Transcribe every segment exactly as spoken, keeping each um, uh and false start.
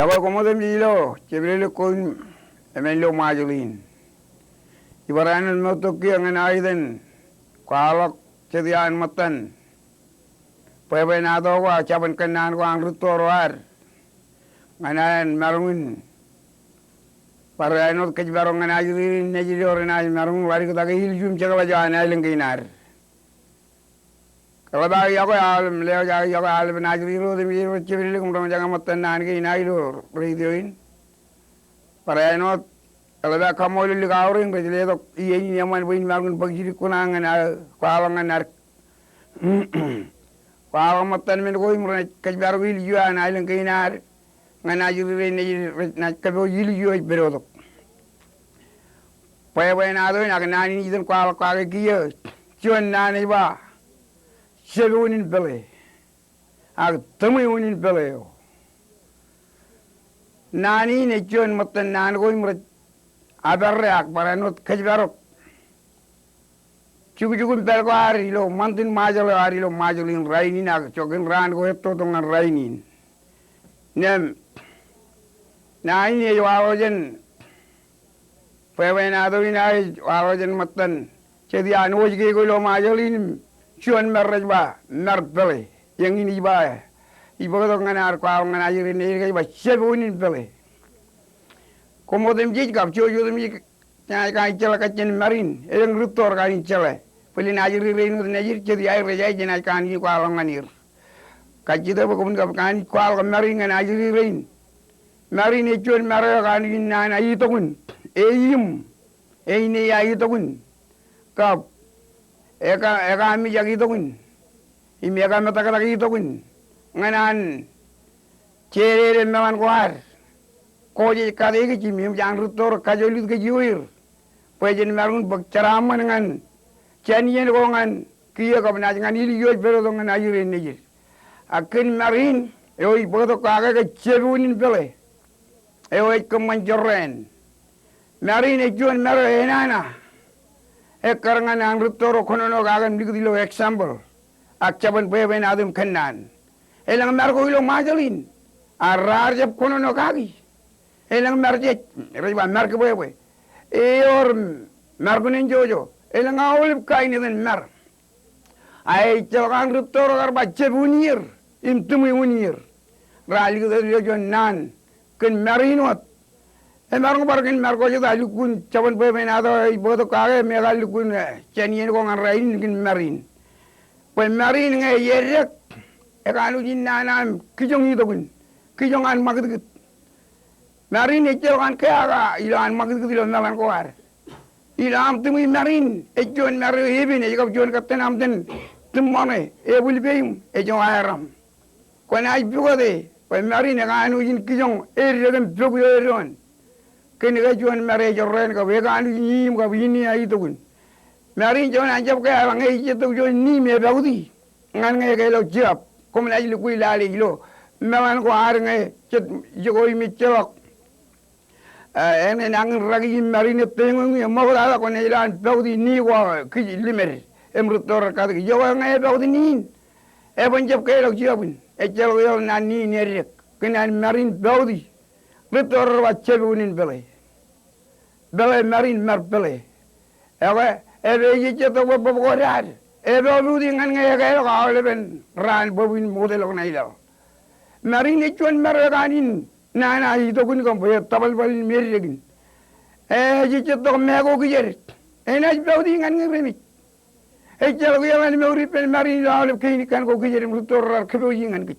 Ekwe, koṃ otemjej ilo jepdilōk ko in emān ilo Ṃajeḷ in. Ibar āinwōt ṃoottok kiiō ñan aō itōn kwaḷọk jet iaan ṃōttan bwebwenato ko ak jabōn kōnnaan ko an rūtto ro ad ñan aer maroñ in bar āinwōt kōjparok ñan ajri rein nejid eo renaaj maroñ in ḷaddik take ilju im jekḷaj eo an aelōñ kein ad. Eḷap aō yokwe aolep, lewōj aō yokwe aolepen ajri ro otemjej ro jepdilōk im roñjake ṃōttan naan kein aō ilo retio in. Bar āinwōt eḷap aō kaṃṃoolol likao rein rej letok iien in eṃṃan bwe in maroñ in bōk jidik kuṇaō ñan aō kwaḷọk ñan ad kwaḷọk ṃōttan men ko im renaaj kōjparok ilju an aelōñ kein ad ñan ajri rein nejid rej naaj kōpooj ilju eo ej pedotok. Bwebwenato in ak naan in ej itōn kwaḷọk kake kiiō, juon naan ej ba, jab unin pāle, ak tōṃwe unin pāle eo. Naan in ej juon ṃōttan naan ko im rej aperre ak barāinwōt kōjparok jukjuk im pāl ko ad ilo ṃantin Ṃajeḷ eo ad ilo Ṃajeḷ in rainin ak joñan raan ko ettoto ñan rainin. Im naan in ej waḷọk jān bwebwenato in aō ej waḷọk jān ṃōttan jet iaan wōjke ko ilo Ṃajeḷ in im juon mār rej ba mār pāle. Eñin ij ba, ij bōktok ñan ad kwaḷọk ñan ajri nejid kōj ba jab unin pāle. Koṃ otemjej kab jouj otemjej jenaaj kanooj jeḷā kajjien mār in, elōñ rūtto ro kanooj jeḷā. Bōlen ajri rein wōt nejid, jet iaer rej aō jenaaj kanooj in kwaḷọk ñan er. Kajjitōk bwe kōmin kab kanooj kwaḷọk mār in ñan ajri rein. Mār in ej juon mār eo ekanooj in nana itok in, eim, eineiia itok in, kab eka, ekamijak itok in, im ekametaktak itok in ñan an jedeede meḷan ko ad. Ko jej kate kōj im eṃōj an rūtto ro kajjoḷ ḷọk kōj ioer bwe jen maroñ in bōk jeraaṃṃan ñan jān iien ko ñan kiiō kab naaj ñan ilju eo ej pedotok ñan ajri nejid. Ak kōn mār in eo ij bōktok kake ke jab unin pāle eo ej kōṃṃan jorrāān. Mār in ej juon mār eo enana ekkar ñan an rūtto ro kōnono kake im likūt ilo example ak jabōn bwebwenato im kōnnaan. Elōñ mār ko ilo Ṃajeḷ in, ak raar jab kōnono kaki. Elōñ mār jej, rej ba mār kibwebwe, eor, mār kunen jojo. Elōñ aolep kain etan mār. A ejjeḷọk an rūtto ro kar ba jab unier im tōṃwe unier. Raar likūt ilo juon naan kōn mār in wōt. Emaroñ bar kōn mār ko jet a lukkuun jabōn bwebwenato eo ij bōktok kake im ekar lukkuun, eh, jān iien ko ñan rainin kōn mār in. Bwe mār in ñe ej eddek, ekanooj in nana im kijoñ itok in, kijoñ an ṃakūtkūt. Mār in ejjeḷọk an keaka ilo an ṃakūtkūt ilo meḷan ko ad. Ilo aṃ tōṃwe, mār in ej juon mār eo epen, ej kab juon kōttan aṃ ten tūṃṃoṇe, ebwilpeim, ejowaeraṃ. Kwōnaaj pukot e bwe mār in ekanooj in kijoñ eddek im pok ioon doon. Kōn ke juon mār eo jorrāān kab ekanooj in iiṃ kab innia itok in. Mār in juon an jab ke eḷaññe ej jettok juon niim epakti ñan ñe ekeḷọk jab. Koṃ naaj lukkuun lale ilo meḷan ko ad ñe jet ijo ko im ejjeḷọk, eh, enañin raki im mār in etteiñoñ im ṃoktata, kwōnaaj lo an pakti nii ko kij limed im rūtto ro rej katak. Ijo ko ñe epakti nii in, eban jab keḷọk jab in. Ejjeḷọk eḷọk naan nii in eddek kōn an mār in pakti. Rūtto ro rej ba jab unin pāle. Pāle, mār in, mār pāle. Ekwe, epād ej ejjeḷọk bwe bōb ko ad epakti ñan ñe ekeḷọk aolepen raan bōb in ṃokta ḷọk ṇa ilaḷ. Mār in ej juon mār eo ekanooj in nana itok in kab ettōbalbal in im eddek in. Ej ejjeḷọk make ko kijed. Enaaj pakti ñan ñe remej. Ejjeḷọk eḷaññe mour ippān mār in ilo aolep kein kan ko kijed im rūtto ro raar kōpooji ñan kōj.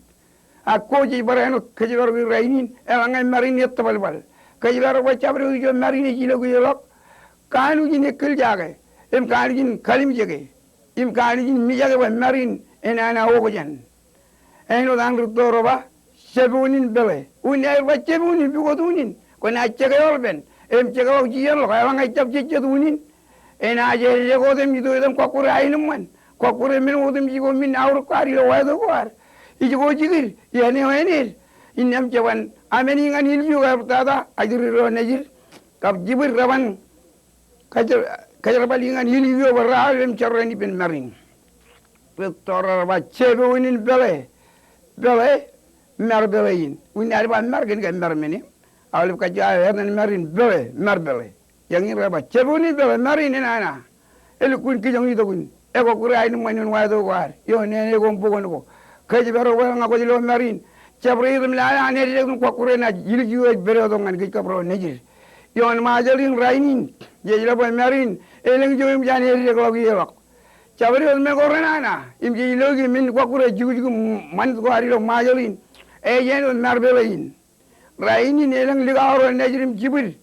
Ak ko jej barāinwōt kōjparok rainin, eḷaññe mār in ettōbalbal. Kōjparok bwe jabdewōt ijo mār in ej ilọk ḷọk, kanooj in ekkōljake, im kanooj in kalimjeke, im kanooj in mijake bwe mār in enana okjān. Āinwōt an rūtto ro ba, jab unin pāle. Unin aer ba jab unin, pukot unin. Kwōnaaj jekḷọk ippān, im jekḷọk jijeḷọk, eḷaññe jab jejjet unin. Enaaj eddek otem, itoitam, kwōkōkōrā aenōṃṃan. Kwōkōkōrā men otemjej ko men aorōk ko ad ilo wāto ko ad. Ij ko jikid, iien eo āinwōt. Innām jeban amāni ñan ilju kab tata, ajri ro nejid. Kab jibwid reban kōjerbali ñan ilju eo bwe raar im jorrāān ippān mār in. Rūtto ro rej ba jab unin pāle. Pāle, mar peḷe in. Unin ad ba mar kōn ke mar men in. Aolep kajju aō etan mar in peḷe, mar peḷe. Eñin rej ba, jab unin peḷe, mar in enana. Elukkuun kijoñ itok in. Ekwōkkure aenōṃṃan ioon wāto ko ad. Ioon nene ko im bukon ko. Kōjparok bwe eḷaññe kwōj lo mar in, jab reitok im lale an eddek im kwōkkure naaj ilju eo ej pād tok ñan kōj kab ro nejid. Ioon Ṃajeḷ in rainin, jej lo bwe mar in elōñ ijo im ej an eddek ḷọk ie ḷọk. Jabdewōt men ko renana im jej lo ke men kwōkkure jukjuk im ṃanit ko ad ilo Ṃajeḷ in, ej āinwōt mar peḷe in. Rainin elōñ likao ro nejid im jibwid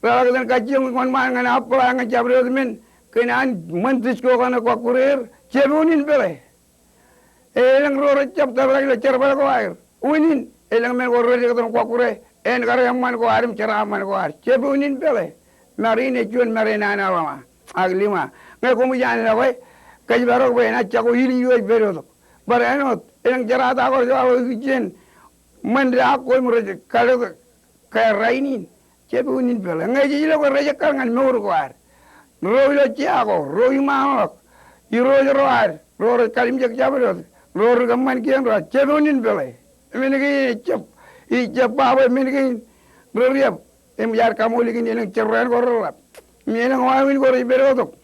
reḷak itōn kajjioñ wōnṃaan ñan apply ñan jabdewōt men kōn an ṃanit ko kaṇe kwōkkure er. Jab unin peḷe. Elōñ ro rej jab tōprak ilo jerbal ko aer. Unin, elōñ men ko reddik itōn kwōkkure, en kar eṃṃan ko ad im jeraaṃṃan ko ad. Jab unin peḷe. Mar in ej juon mar enana ḷōṃa. Ak liṃa. Ñe koṃij an lo ke, kōjparok bwe enaaj jako ilju eo ej pād tok. Bar āinwōt, elōñ jerata ko rej waḷọk ikijjien ṃanit ko im rej kalōk ke rainin. Jab unin peḷe. Ñe jej lo ke rej ekkar ñan mour ko ad. Ro ilo jea ko, ro iṃaanḷọk, irooj ro ad, ro rej kalimjek jabdewōt, ro ri kōṃṃan kien ro ad. Jab unin peḷe. Men kein ejjab, ijjab ba bwe men kein ri riab. Im jaar kaṃool ikin elōñ jorrāān ko reḷap. Im elōñ wāween ko rej pād tok.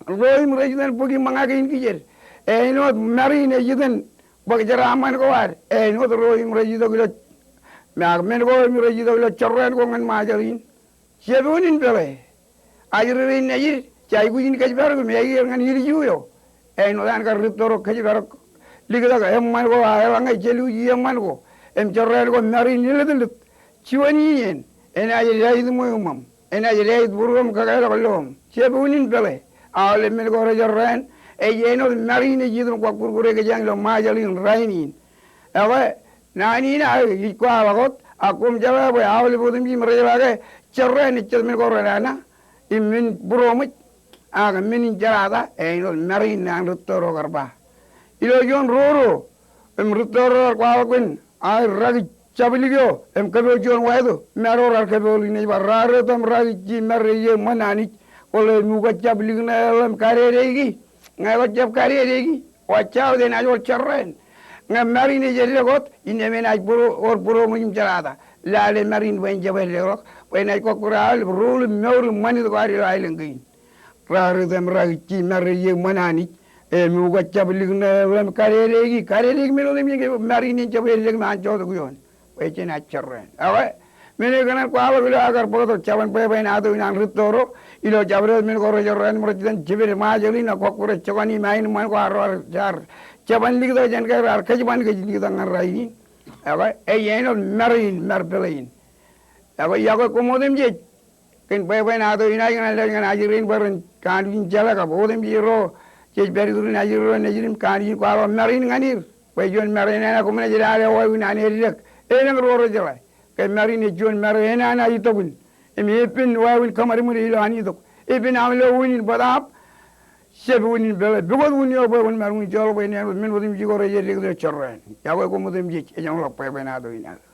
Ro im rej itōn bōki ṃōñā kein kijed. Āinwōt mar in ej itōn bōk jeraaṃṃan ko ad. Āinwōt ro im rej itok ilo, ak men ko im rej itok ilo jorrāān ko ñan Ṃajeḷ in. Jab unin peḷe. Ajri rein nejid, jej aikuj in kōjparok im aikuj er ñan ilju eo. Āinwōt an kar rūtto ro kōjparok. Liktak eṃṃan ko, ak eḷaññe jeluuj eṃṃan ko im jorrāān ko, mar in ilōtlōt. Juon iien, enaaj dāitṃwe iṃōṃ. Enaaj dāitbūruōṃ kōkeḷọk loṃ. Jab unin peḷe. Aolep men ko rej jorrāān, ej āinwōt mar in ej itok im kwōkkurkure kōjeañ ilo Ṃajeḷ in rainin. Ekwe, naan in aō ij kwaḷọk wōt, ak koṃ jeḷā bwe aolep otemjej im rej jeḷā ke jorrāān ej jet men ko renana, im men būroṃōj, ak men in jerata, āinwōt mar in naan rūtto ro kar ba. Ilo juon roro, im rūtto ro raar kwaḷọk kōn aer rakij jablik eo, im kōpooj juon wāto, im ro raar kōpool in ej ba, raar etaṃ rakij ji mar rej iiō ṃōn Anij, kwōle emukaak jablik ṇe ḷe im kadedeiki. Ñe kwōj jab kadedeiki, watch out, enaaj wōr jorrāān. Ñe mar in ej eddek wōt, innām enaaj būro, wōr būroṃōj im jerata. Lale mar in bwe en jab eddek ḷọk, bwe enaaj kwōkkure aolep rūḷ im mour im ṃanit ko ad ilo aelōñ kein. Raar etaṃ rakij ji mar rej iiō ṃōn Anij, emukaak jablik ṇe ḷe im kadedeiki, kadedeiki men otemjej ke mar in en jab eddek im an jotok ioon. Bwe jenaaj jorrāān. Ekwe, men eo ikōṇaan kwaḷọk ilo aō kar bōktok jabōn bwebwenato in an rūtto ro, ilo jabdewōt men ko rej jorrāān im rej itōn jeped Ṃajeḷ in ak kwōkkure jokane im aenōṃṃan ko ad ro raar jeban liktak jān ke raar kōjban kōj liktak ñan rainin. Ekwe, ej āinwōt mar in, mar peḷe in. Ekwe, iọkwe koṃ otemjej. Kōn bwebwenato in aō ikōṇaan lewōj ñan ajri rein bwe ren kanooj in jeḷā kab otemjej ro jej pād iturin ajri ro nejid im kanooj in kwaḷọk mar in ñan er. Bwe juon mar enana koṃ naaj lale wāween an eddek. Elōñ ro rej jeḷā ke mar in ej juon mar enana itok in. Im epen wāween kōṃadṃōd ilo an itok. Epen aṃ lo unin bōtaab. Jab unin peḷe, pukot un eo bwe kwōn maroñ in joḷọk bwe en āinwōt men otemjej ko rej eddek ilo jorrāān. Iọkwe koṃ otemjej, ejeṃḷọk bwebwenato in aō.